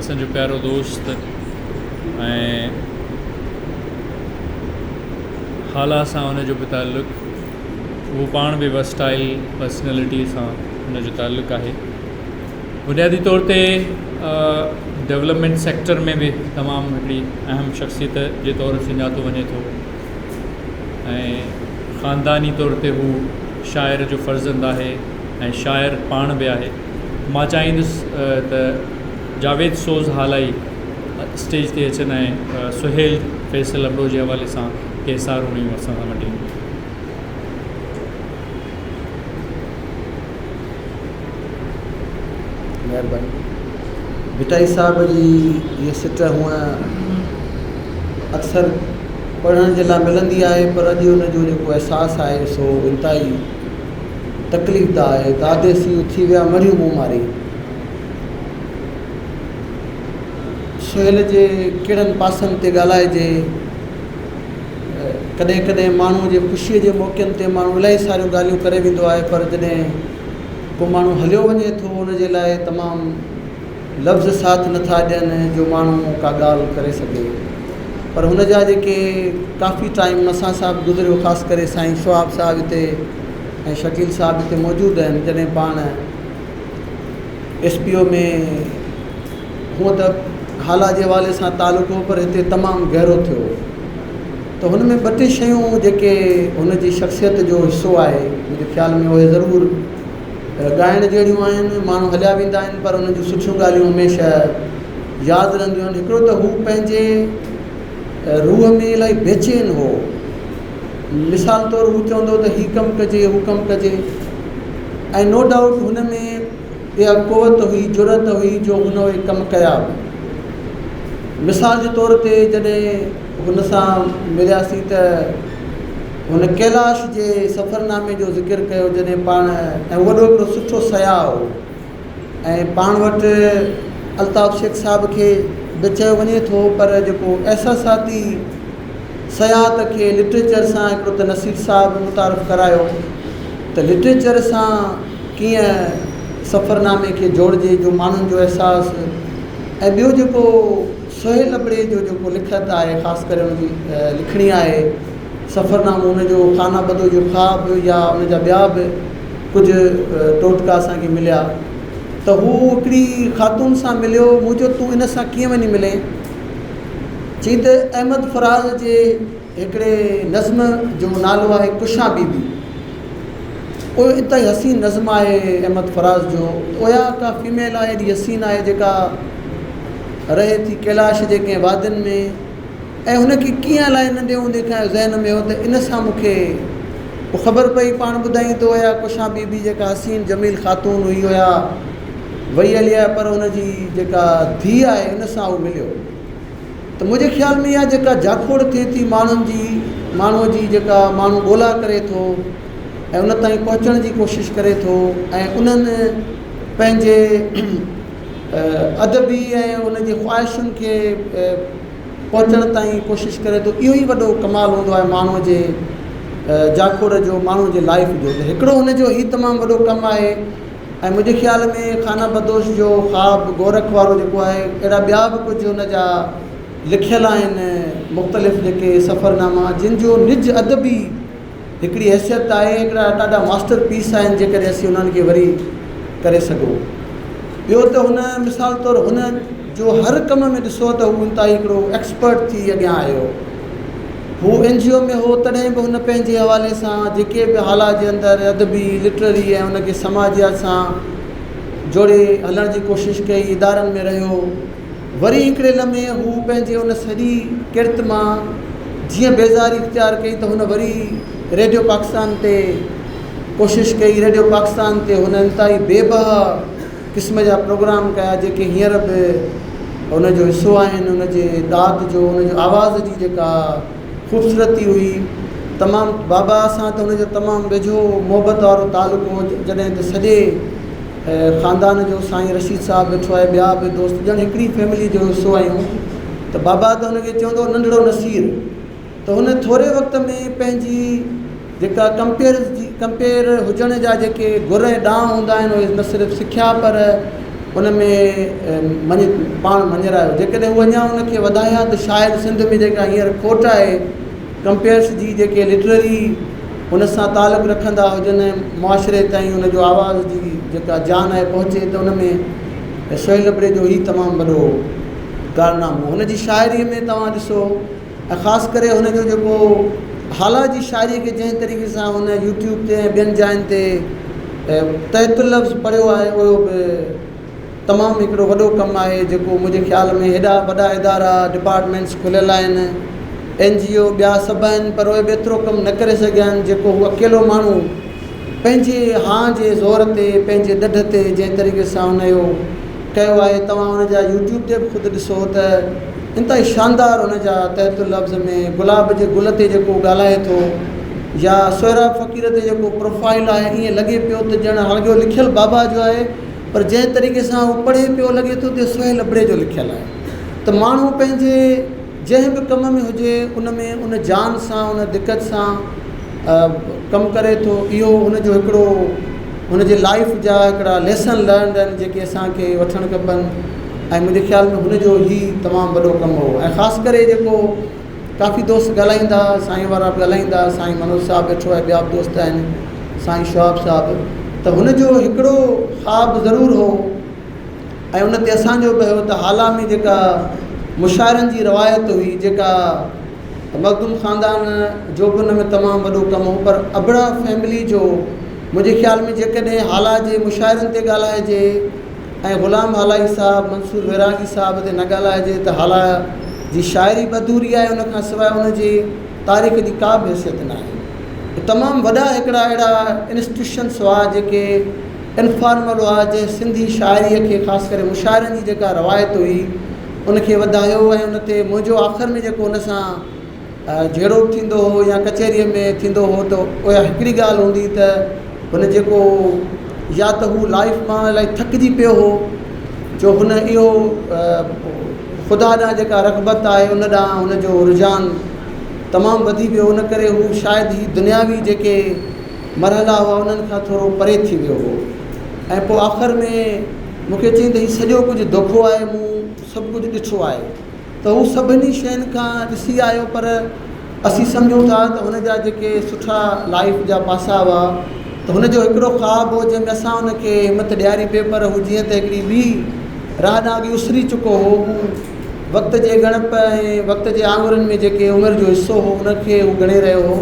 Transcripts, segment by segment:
اسان جو پيارو دوست ۽ هالا سان ان جو به تعلق هو پاڻ به ورسٽائل پرسنلٽي سان ان جو تعلق آهي بنيادي طور تي ڊولپمينٽ سيڪٽر ۾ به تمام هڪڙي اهم شخصيت جي طور سڃاتو وڃي ٿو ۽ خانداني طور تي هو شاعر جو فرزند آهي ۽ شاعر پاڻ به آهي مان چاهيندس ته جاويد سوز هالائي اسٽيج تي اچن ۽ سهيل فيصل ابڙو جي حوالي سان ڪي ساروڻيون اسان سان ونڊين. مهرباني. ڀٽائي صاحب جي هيء سٽ هونء اڪثر پڙهڻ جي لاء ملندي آهي پر اڄ ان جو جيڪو احساس آهي سو انتهائي تڪليف ده آهي. داديسي اٿي ويا مڙهيون مون ماري. سهيل جي ڪهڙن پاسن تي ڳالهائجي. ڪڏهن ڪڏهن ماڻهوء جي خوشيء جي موقعن تي ماڻهو الاهي ساريون ڳالهيون ڪري ويندو آهي پر جڏهن ڪو ماڻهو هليو وڃي ٿو ان جي لاء تمام لفظ ساٿ نٿا ڏين جو ماڻهو ڪا ڳالهه ڪري سگهي پر هن جا جيڪي ڪافي ٽائيم اسان سان به گذريو خاص ڪري سائين شهاب صاحب هتي ۽ شڪيل صاحب هتي موجود آهن جڏهن پاڻ ايس پي او ۾ هونء ته هالا جي حوالي سان تعلق هو پر هتي تمام گهرو ٿيو ته هن ۾ ٻه ٽي شيون جيڪي هن جي شخصيت جو حصو آهي منهنجي خيال ۾ اهي ضرور ڳائڻ جهڙيون آهن ماڻهو هليا ويندا آهن پر انهن جون سٺيون ڳالهيون هميشه ياد رهنديون آهن هڪڙو ته هو پنهنجي روح ۾ الاهي بيچين هو مثال طور هو چوندو ته هي ڪم ڪجي هو ڪم ڪجي ۽ نو ڊائوٽ هن ۾ اها قوت هئي، جرئت هئي جو هن اهي ڪم ڪيا به. مثال جي طور تي جڏهن هن سان ملياسين ته هن ڪيلاش جي سفرنامي جو ذڪر ڪيو جڏهن پاڻ ۽ وڏو هڪڙو سٺو سياح هو ۽ پاڻ وٽ الطاف شيخ صاحب کي به چيو وڃي ٿو پر جيڪو احساساتي سياحت کي لٽريچر سان هڪڙو ته نصير صاحب متعارف ڪرايو ته لٽريچر سان ڪيئن سفرنامي کي جوڙجي جو ماڻهن جو احساس ۽ ٻيو جيڪو سهيل ابڙي جو جيڪو لکت آهي خاص ڪري ان جي لکڻي آهي سفرنامو ان جو خانه بدو جو خواب يا ان جا ٻيا به ڪجهه ٽوٽڪا اسان کي مليا ته هو هڪڙي خاتون سان مليو مون چيو تون ان سان ڪيئن وڃي ملين چي ته احمد فراز جي هڪڙي نظم جو نالو آهي ڪشان بي بي اهو انتهائي حسين نظم آهي احمد فراز جو اها ڪا فيميل آهي ايڏي حسين آهي جيڪا رهي ٿي ڪيلاش جي ڪنهن وادين ۾ ۽ هن کي ڪيئن الائي ننڍي هوندي کان ذهن ۾ هو ته ان سان مون کي پوء خبر پئي پاڻ ٻڌائين ته اها ڪشان بي بي جيڪا حسين جميل خاتون هئي اها وئي هلي آهي پر ان جي جيڪا ڌيء آهي ان سان هو مليو ته منهنجي خيال ۾ اها جيڪا جاکوڙ ٿئي ٿي ماڻهن جي ماڻهوء جي جيڪا ماڻهو ڳولا ڪري ٿو ۽ ان تائين پهچڻ جي ڪوشش ڪري ٿو ۽ انهن پنهنجي ادبي ۽ ان جي خواهشن کي پهچڻ تائين ڪوشش ڪري ٿو اهو ئي وڏو ڪمال هوندو آهي ماڻهوء جي جاکوڙ جو ماڻهوء جي لائف جو ته هڪڙو هن جو هي تمام وڏو ڪم آهي ۽ منهنجي خيال ۾ خانه بدوش جو خواب گورک وارو جيڪو آهي اهڙا ٻيا به ڪجهه ان جا لکيل آهن مختلف جيڪي سفرناما جن جو نج ادبي هڪڙي حيثيت آهي هڪڙا ڏاڍا ماسٽر پيس آهن جيڪڏهن اسين انهن کي وري ڪري سگهون ٻيو ته هن مثال طور هن جو هر ڪم ۾ ڏسو ته هو انتهائي هڪڙو ايڪسپرٽ ٿي اڳيان آيو هو اين جي او ۾ هو تڏهن به هن پنهنجي حوالي سان جيڪي به هالا جي اندر ادبي، لٽرري ۽ ان کي سماجيات سان جوڙي هلڻ جي ڪوشش ڪئي، ادارن ۾ رهيو. وري هڪڙي لمحي هو پنهنجي ان سڄي ڪرت مان جيئن بيزاري اختيار ڪئي ته هن وري ريڊيو پاڪستان تي ڪوشش ڪئي، ريڊيو پاڪستان تي هن انتهائي بي بها قسم جا پروگرام ڪيا جيڪي هينئر به ان جو حصو آهن ان جي ڏات جو ان جو آواز جي جيڪا خوبصورتي هئي تمام بابا سان ته ان جو تمام ويجهو محبت وارو تعلق هو جڏهن ته سڄي خاندان جو سائين رشيد صاحب ويٺو آهي ٻيا به دوست ڄڻ هڪڙي فيملي جو حصو آهيون ته بابا ته ان کي چوندو هو ننڍڙو نصير ته هن ٿوري وقت ۾ پنهنجي جيڪا ڪمپيئر جي ڪمپيئر هجڻ جا جيڪي گر ۽ ڏانء هوندا آهن اهي نه صرف سکيا پر ان ۾ مڃ پاڻ مڃرايو جيڪڏهن هو اڃا ان کي وڌائي ها ته شايد سنڌ ۾ جيڪا هينئر کوٽ آهي ڪمپيئرس جي جيڪي لٽرري ان سان تعلق رکندا هجن ۽ معاشري تائين ان جو آواز جي جيڪا جان آهي پهچي ته ان ۾ سهيل ابڙي جو هي تمام وڏو ڪارنامو هن جي شاعري ۾ توهان ڏسو ۽ خاص ڪري هن جو جيڪو هالا جي شاعري کي جنهن طريقي سان هن يوٽيوب تي ۽ ٻين جاين تي تحت اللفظ پڙهيو آهي اهو به تمام هڪڙو وڏو ڪم آهي جيڪو منهنجي خيال ۾ هيڏا وڏا ادارا ڊپارٽمينٽس کليل آهن اين جي او ٻيا سڀ آهن پر اهي به ايترو ڪم نه ڪري سگهيا آهن جيڪو هو اڪيلو ماڻهو پنهنجي هانء جي زور تي پنهنجي ڏڍ تي جنهن طريقي سان هن اهو ڪيو آهي توهان ان جا يوٽيوب تي به خود ڏسو ته انتهائي شاندار ان جا تحت اللفظ ۾ گلاب جي گل تي جيڪو ڳالهائي ٿو يا سهراب فقير تي جيڪو پروفائل آهي ائين لڳي پيو ته ڄڻ هاڻ لکيل بابا جو آهي پر جنهن طريقي سان هو پڙهي پيو لڳي ٿو ته سهيل ابڙي جو لکيل آهي ته ماڻهو پنهنجي جنهن به ڪم ۾ هجي ان ۾ ان جان سان ان دقت سان ڪم ڪري ٿو اهو هن جو هڪڙو هن جي لائف جا هڪڙا ليسن لرنڊ آهن جيڪي اسان کي وٺڻ کپن ۽ منهنجي خيال ۾ هن جو هي تمام وڏو ڪم هو ۽ خاص ڪري جيڪو ڪافي دوست ڳالهائيندا سائين وارا به ڳالهائيندا سائين منوج صاحب ويٺو آهي ٻيا به دوست آهن سائين شهاب صاحب ته هن جو هڪڙو خواب ضرور هو ۽ ان تي اسان جو به هيو ته هالا ۾ جيڪا مشاعرن جي روايت هئي جيڪا مخدوم خاندان جو به ان ۾ تمام وڏو ڪم هو پر ابڙا فيملي جو منهنجي خيال ۾ جيڪڏهن هالا جي مشاعرن تي ڳالهائجي ۽ غلام هالائي صاحب منصور ويراڳي صاحب تي نه ڳالهائجي ته هالا جي شاعري به اڌوري آهي ان کان سواء ان جي تاريخ جي ڪا به حيثيت نه آهي تمام وڏا هڪڙا اهڙا انسٽيٽيوشنس هئا جيڪي انفارمل هئا جنهن سنڌي شاعريء کي خاص ڪري مشاعرن جي جيڪا روايت هئي ان کي وڌايو ۽ ان تي منهنجو آخر ۾ جيڪو ان سان جهيڙو به ٿيندو هو يا ڪچهريء ۾ ٿيندو هو ته اها هڪڙي ڳالهه هوندي ته هن جيڪو يا ته هو لائف مان الائي ٿڪجي پيو هو جو هن اهو خدا ڏانهن جيڪا رغبت آهي ان ڏانهن هن جو رجحان تمام وڌي ويو ان ڪري هو شايد هي دنياوي جيڪي مرحلا هئا انهن کان ٿورو پري ٿي ويو هو ۽ پوء آخر ۾ مون کي چيائين ته هي سڄو ڪجهه دوکو آهي مون سڀ ڪجهه ڏٺو آهي ته هو سڀني شين کان ڏسي آيو پر اسين سمجهون ٿا ته هن جا جيڪي سٺا لائف جا پاسا هئا ته هن جو هڪڙو خواب هو جنهن ۾ اسان هن کي همت ڏياري پئي پر هو جيئن ته هڪڙي ٻي راهه ڏانهن اڳي اسري چڪو هو هو وقت جي ڳڻپ ۽ وقت جي آڱرين ۾ جيڪي عمر جو حصو هو ان کي هو ڳڻي رهيو هو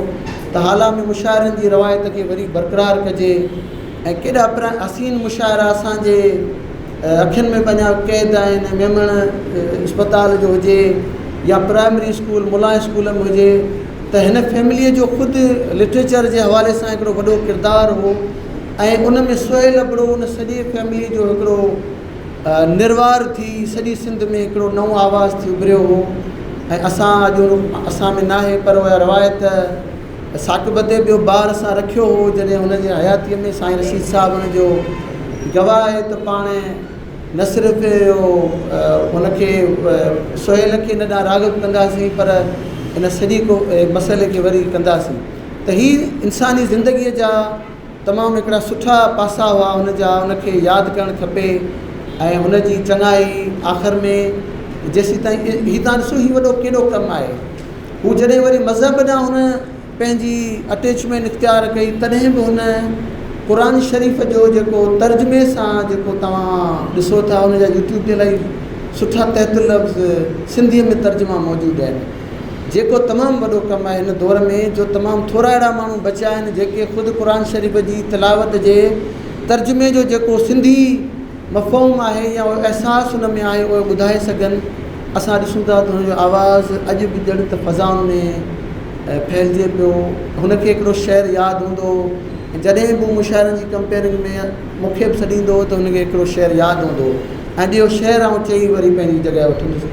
ته هالا ۾ مشاعرن جي روايت کي وري برقرار ڪجي ۽ ڪيڏا پر حسين مشاعرا اسان جي اکين ۾ به اڃا قيد آهن ميمڻ اسپتال جو هجي يا پرائمري اسڪول ملا اسڪول ۾ هجي ته هن فيمليء جو خود لٽريچر جي حوالي سان هڪڙو وڏو ڪردار هو ۽ ان ۾ سهيل ابڙو ان سڄي فيمليء جو هڪڙو نروار ٿي سڄي سنڌ ۾ هڪڙو نئون آواز ٿي اڀريو هو ۽ اسان اڄ ان اسان ۾ ناهي پر اها روايت ثاقب تي به بار اسان رکيو هو جڏهن هن جي حياتيء ۾ سائين رشيد صاحب ان جو گواهه آهي ته پاڻ نه صرف اهو هن کي سهيل کي ان ڏانهن راغب ڪنداسين پر ان سڄي مسئلي کي وري ڪنداسين ته هي انساني زندگيء جا تمام هڪڙا سٺا پاسا هئا هن جا ان کي ياد ڪرڻ کپي ۽ هن جي چڱائي آخر ۾ جيسيتائين هي تان ڏسو هي وڏو ڪيڏو ڪم آهي هو جڏهن وري مذهب ڏانهن هن پنهنجي اٽيچمينٽ اختيار ڪئي تڏهن به هن قرآن شريف جو جيڪو ترجمي سان جيڪو توهان ڏسو ٿا ان جا يوٽيوب تي الاهي سٺا تحت اللفظ سنڌيء ۾ ترجما موجود آهن جيڪو تمام وڏو ڪم آهي هن دور ۾ جو تمام ٿورا اهڙا ماڻهو بچيا آهن جيڪي خود قرآن شريف جي تلاوت جي ترجمي جو جيڪو سنڌي مفهوم آهي يا اهو احساس ان ۾ آهي اهو ٻڌائي سگهن اسان ڏسون ٿا ته هن جو آواز اڄ به ڄڻ ته فضائن ۾ ڦهلجي پيو هن کي هڪڙو شعر ياد هوندو هو جڏهن به هو مشاعرن جي ڪمپيئرنگ ۾ مون کي به سڏيندو هو ته هن کي هڪڙو شعر ياد هوندو هو ۽ ٻيو شعر آئون چئي وري پنهنجي جڳهه وٺندس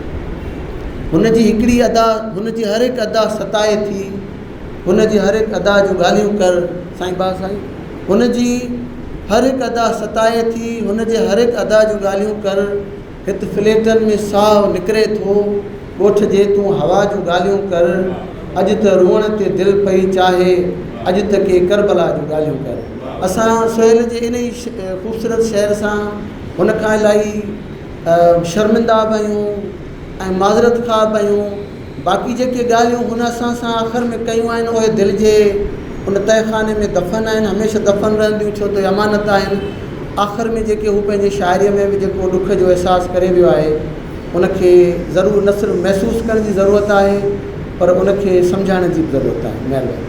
هن جي هڪڙي ادا هن جي هر هڪ ادا ستائي ٿي هن جي هر هڪ ادا جون ڳالهيون ڪر سائين با سائين هن جي هر هڪ ادا ستائي ٿي هن جي هر هڪ ادا جون ڳالهيون ڪر هت فليٽن ۾ ساهه نڪري ٿو ڳوٺ جي تون هوا جون ڳالهيون ڪر اڄ ته روئڻ تي دل پئي چاهي اڄ ته ڪي ڪربلا جون ڳالهيون ڪر اسان سهيل جي انهي خوبصورت شعر سان هن کان الاهي شرمندا به آهيون ۽ معذرت خواهه به آهيون. باقي جيڪي ڳالهيون هن اسان سان آخر ۾ ڪيون آهن اهي دل جي ان تهه خاني ۾ دفن آهن، هميشه دفن رهنديون ڇو ته اهي امانت آهن. آخر ۾ جيڪي هو پنهنجي شاعريء ۾ به جيڪو ڏک جو احساس ڪري ويو آهي ان کي ضرور نه صرف محسوس ڪرڻ جي ضرورت آهي پر ان کي سمجهائڻ جي به ضرورت آهي. مهرباني.